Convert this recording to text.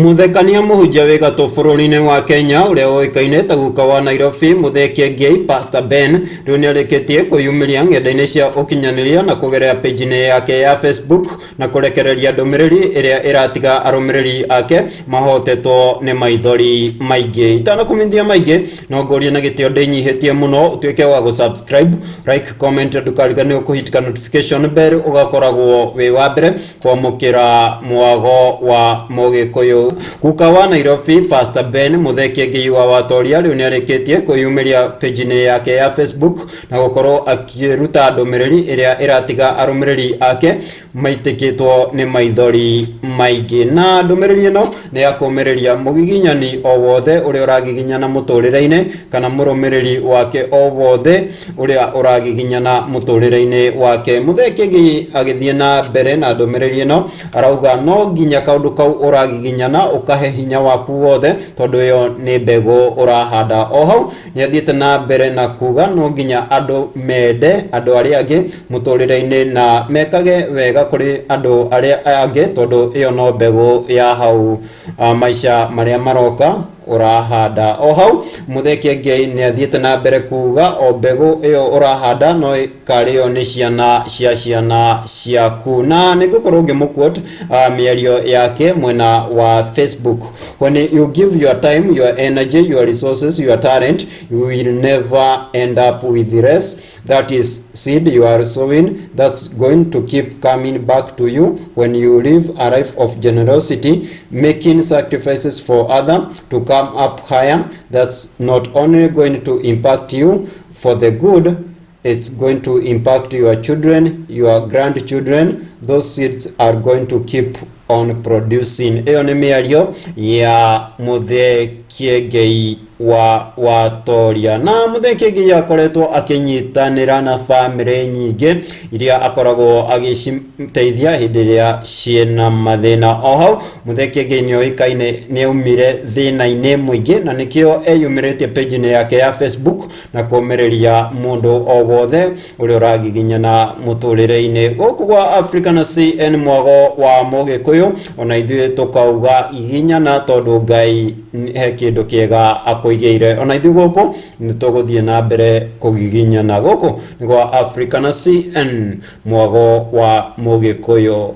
Mũthekania mũhunjia wĩ gatũ bũrũri-inĩ wa Kenya ũrĩa ũĩkaine ta guka wa Nairobi Mũthee Kĩengei Pastor Ben rĩu nĩarĩkĩtie kwĩyumĩria ng'enda-inĩ cia ũkinyanĩria na kũgerera page-inĩ yake ya Facebook na kũrekereria ndũmĩrĩri ĩrĩa ĩratiga arũmĩrĩri ake mahotetwo nĩ maithori maingĩ. Itanakũmenyithia maingĩ no ngũrie na gĩtĩo ndĩnyihĩtie mũno ũtuĩke wa gũ-subscribe, like, comment ndũkariganĩrwo kũhit notification bell ũgakoragwo wĩ wa mbere kwamũkĩra mwago wa mũgĩkũyũ. Guka wa Nairobi Pastor Ben Mũthee Kĩengei wa Watoria rĩu nĩarĩkĩtie kwĩyumĩria page-inĩ yake ya Facebook na gũkorwo akĩruta ndũmĩrĩri ĩrĩa ĩratiga arũmĩrĩri ake maitĩkĩtwo nĩ maithori maingĩ. Na ndũmĩrĩri ĩno nĩ ya kũmĩrĩria mũgiginyani o wothe ũrĩa ũragiginyana mũtũrĩre-inĩ kana mũrũmĩrĩri wake o wothe ũrĩa ũragiginyana mũtũrĩre-inĩ wake. Mũthee Kĩengei agĩthiĩ na mbere na ndũmĩrĩri ĩno arauga no nginya kaũndũ kau ũragiginyana ũkahe hinya waku wothe tondũ ĩyo nĩ mbegũ ũrahanda. O hau nĩ athiĩte na mbere na kuga no nginya andũ mende andũ arĩa angĩ mũtũrĩre-inĩ na mekage wega kũrĩ andũ arĩa angĩ tondũ ĩyo no mbegũ ya hau maica marĩa maroka ũrahanda. O hau Mũthee Kĩengei nĩ athiĩte na mbere kuga o mbegũ ĩyo ũrahanda no ĩkarĩo nĩ ciana cia ciana ciaku. Na nĩ ngũkorwo ngĩmũ quote mĩario yake mwena wa Facebook. When you give your time, your energy, your resources, your talent, you will never end up with less. That is seed you are sowing that's going to keep coming back to you when you live a life of generosity, making sacrifices for other to come up higher. That's not only going to impact you for the good, it's going to impact your children, your grandchildren. Those seeds are going to keep on producing. Ĩyo nĩ mĩario ya Mũthee Kĩengei wa Watoria. Na Mũthee Kĩengei akoretwo akĩnyitanĩra na bamĩrĩ nyingĩ iria akoragwo agĩciteithia hĩndĩ ĩrĩa ciĩna mathĩna. O hau Mũthee Kĩengei nĩ oĩkaine nĩ aumire thĩna-inĩ mũingĩ na nĩkĩo eyumĩrĩtie page-inĩ yake ya Facebook na kũmĩrĩria mũndũ o wothe ũrĩa ũragiginyana mũtũrĩre-inĩ. Gũkũ gwa Africa na CN mwago wa mũgĩkũyũ ona ithuĩ tũkauga giginyana tondũ Ngai he kĩndũ kĩega akũigĩire. Ona ithuĩ gũkũ nĩ tũgũthiĩ na mbere kũgiginyana. Gũkũ nĩ gwa Africa na CN mwago wa mũgĩkũyũ.